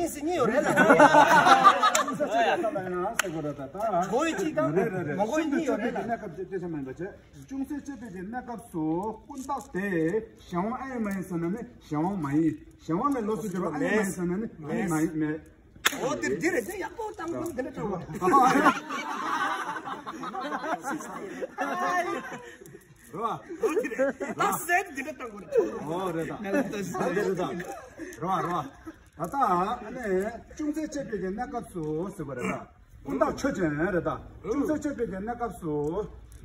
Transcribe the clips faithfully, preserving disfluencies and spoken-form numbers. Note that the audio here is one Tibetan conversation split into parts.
གཉིས་སུ་གཉིས་ཡོད་རེད་ལ། ཅུང་ཟད་དཔྱད་པའི་གནས་སྐབས་ཅེས་བྱ་སྨོས་པ་བྱས། ཅུང་ཟད་དཔྱད་པའི་གནས་སྐབས་སུ་ཀུན་བཏགས་དེ་གཞན་དབང་ཨ་ཡིན་མ་ཡིན་ཟེར་ན་ནི་གཞན་དབང་མ་ཡིན། གཞན་དབང་ལས་ལོགས་སུ་གྱུར་པ་ཨ་ཡིན་མ་ཡིན་ཟེར་ན་ནི་ཨ་ཡིན་མ་ཡིན་མེད། འོ་དེ་འདི་རེད། དེ་ཡག་པོ་བཏང་དགོས། འདི་ལ་བཏང་དགོས། རེད་བ། ད་ཟེར་འདི་འདྲ་བཏང་དགོས་རེད། ཨོ་རེད་ད། ད་འདི་རེད་ད། རེད་བ་རེད་བ། ད་ལྟ་ཨ་ནི་ཅུང་ཟད་དཔྱད་པའི་གི་གནས་སྐབས་སུ་ཟེར་བ་རེད་ད། ཀུན་བཏགས་ཆོས་ཅན་རེད་ད། ཅུང་ཟད་དཔྱད་པའི་གི་གནས་སྐབས་སུ་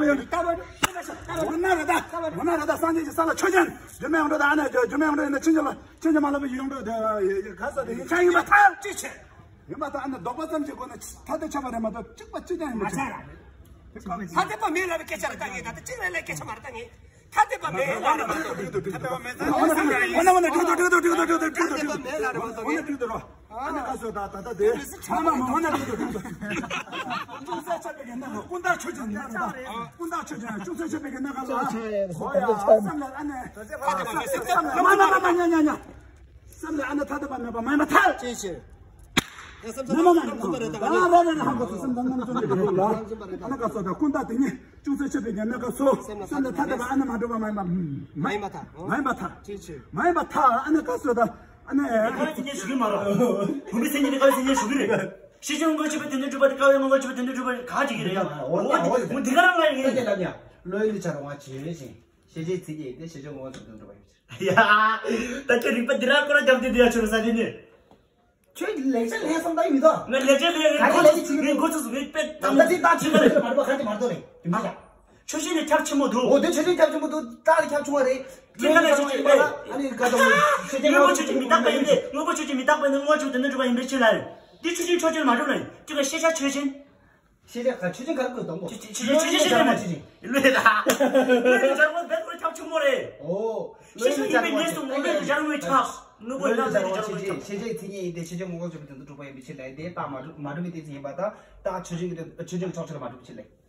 ལ་ཡོང་འགྲོ། ད་བར་ད་བར་ད་བར་ང་ན་རེད་ད། ང་ན་རེད་ད། སངས་རྒྱས་ཀྱི་ས་ལ་ཆོས་ཅན། སྒྱུ་མའི་ཡོང་འགྲོ་ད། ཨ་ནི་སྒྱུ་མའི་ཡོང་འགྲོ་ཡིན་ན་ཕྱིན་ཅི་ལོག་ཕྱིན་ཅི་མ་ལོག་པའི་ཡོང་འགྲོ་ད། ག་ས་དེ་ཡིན་ཆ་ཡིན་པ་ཐལ། ཅི་ཆེ། ཡིན་པ་ད། ཨ་ནི་ལྡོག་པ་ཙམ་གྱི་སྒོ་ནས་ཐ་དད་ཁྱབ་པ་རེད་མ་གཏོགས་གཅིག་པ་གཅིག་ཀྱང་ཡིན་པ་ཆ་ར། ཐ་དད་པ་མེད་ལབ་པའི་སྐད་ཆ་རེད་ད་ངས། ད་ལྟ་གཅིག་རེད་ལབ་སྐད་ཆ་མ་རེད་ད་ངས། ཐ་དད་པ་མེད་ལབ་རེད། འོ་ན་འོ་ན་འགྲིག་འདུག་འགྲིག་འདུག་འགྲིག་འདུག་འགྲིག་འདུག་འགྲིག་འདུག་འགྲིག་འདུག་འོ་ན་འགྲིག་འདུག་འགྲོ། ཨ་ནི་ཁ་སོ་ད་ད་ད་དེ་ཚང་མ་མ་འོ་ན་འགྲིག་འདུག་འགྲིག་འདུག་ཅུང་ཟད་ཆད་པའི་གི་ན་ག་ཀུན་བརྟགས་ཆོས་ཅན་ཉན་རེད་ད། ཀུན་བརྟགས་ཆོས་ཅན་ཅུང་ཟད་ཆད་པའི་གི་ན་ག་ལ། འོ་ཡ་བསམ་ལ་ཨ་ནི་ཐ་དད་པ་མེད་པ་མ་མ་མ་མ་ཉ་ཉ་ཉ། བསམ་ལ་ཨ་ནི་ཐ་དད་པ་མེད་པ་མ་ཡིན་པ་ཐལ། ཅེས་ཤེས། ཡ་སེམས་ཚ་མ་མ་ན་ཁོང་ཚོ་རེད་ད་ཨ་ར་ར་ར་ཧ་གོ་སོ་སེམས་དང་ངམ་ཚོ་འདི་ག་ཐུག་ལ། ཨ་ན་ཀ་སོ་ད་ཀུན་ད་དེ་ནི་ཅུང་ཟད་ཆད་པའི་ཉན་ན་ཀ་སོ་སེམས་ལ་ཐ་ད་ཨ་ན་མ་འགྲོ་བ་མ་ཡིན་པ། མ་ཡིན་པ་ཐ། མ་ཡིན་པ་ཐ། ཅི་ཅི། མ་ཡིན་པ་ཐ་ཨ་ན་ཀ་སོ་ད་ཨ་ན། ཁ་བའི་སེམས་ཅན་ཞུ་གི་མ་རོ། བུ་མོའི་སེམས་ཅན་དེ་ཁ་བའི་སེམས་ཅན་ཞུ་གི་རེད། ཤེས་བྱ་མངོན་དགར་བྱེད་པའི་དོན་དུ་གྲུབ་པ་དེ་ཀ་བས་མངོན་དགར་བྱེད་པའི་དོན་དུ་གྲུབ་པ་ག་ཅིག་གི་རེད་ཡ། འོ་འོ་འོ་འོ་འདི་ག་རང་ང་ཡིན། ལབ་ཡ། བློ་ཡུལ་ལས་བྱ་རུང་བ་ཇི་བཞིན། ཤེས་བྱའི་ཚིག་གིས་དེ་ཤེས་བྱ་མངོན་དགར་བྱེད་པའི་དོན་དུ་གྲུབ་པ་ཡིན། ཡ། ད་ཁྱོད་རིག་པ་འདི་རང་ཁོ་རང་རྒྱབ་དེ་འདི་ཡ་ཆུ་རུ་ས་དེ་ནི། ཁྱོད་ལེགས་ཆ་ལྷན་སོང་ད་ཡིན་མི་དོ། ང་ལེགས་ཆ་ལྷན་ངའི་ག་རེ་འགོ་ལེགས་ཆ་ཚུགས་ངའི་འགོ་ཚུགས་ངའི་དཔེ་ད་ལྟ་ཚིག་ད་ཆུ་ད་ལེགས་ཆ་མ་རུ་བ་ག་ཅི་མ་རུ་དོ་ལེ་དེ་མ་ལ། ཆོས་སྲིད་ནི་ཁྱབ་ཆེན་པོ་འདུག་འོ་དེ་ཆོས་སྲིད་ཁྱབ་ཆེན་པོ་འདུག་ད་ལ་ཁྱབ་ཆུང་བ་རེད། ཅི་ད་ལ་ཆོས་སྲིད་ཨ་ནི་ག་ད་ཆོས་སྲིད་དངོས་པོ་ཆོས་ཅན་མི་རྟག་པ་ཡིན་ཏེ་དངོས་པོ་ཆོས་ཅན་མི་རྟག་པ་ཡིན་ཏེ་དངོས་པོ་ཆོས་ཅན་མི་རྟག་པ་ཡིན་ཏེ་དངོས་པོ་ཆོས་དོན་དུ་གྲུབ་པ་ཡིན་པའི་ཕྱིར་ལ། དེ་ཆོས་ཅན་ཆོས་ཅན་མ་གྲུབ་ན་ཡིན་ཅི་ག་ཤེས་བྱ་ཆོས་ཅན། ཤེས་བྱ་ག་ཆོས་ཅན་ག་རེ་དགོས་དང་པོ། ཆོས་ཆོས་ཆོས་ཆོས་ཆོས་ཆོས་ཆོས་ཆོས་ལུས་ལ། ལུས་ལ་སྦྱར་བ་བེད་ཁོ་ཁྱབ་ཆུང་མོ་རེད། ཨོ། ཤེས་བྱ་ཡིན་པའི་གནས་སུ་ངོ་བོས་སྦྱར་བའི་ཁྱབ། དངོས་པོ་ཡིན་ན་ལུས་ལ་སྦྱར་བ་ཤེས་བྱ་ཤེས་བྱའི་མཚན་ཉིད་ཡིན་ཏེ་ཤེས་བྱ་མངོན་དགར་བྱེད་པའི་དོན་དུ་གྲུབ་པ་ཡིན་པའི་ཕྱིར་ལས་དེ་རྟགས་མ་གྲུབ་མ་གྲུབ་པའི་གཏན་ཚིགས་ཡིན་པ་དང་རྟགས་ཆོས་ཅན་གྱི་ཆོས་ཅན་གྱི་ཕྱོགས་ཆོས་ལ་མ་གྲུབ་པའི་ཕྱིར་ལས།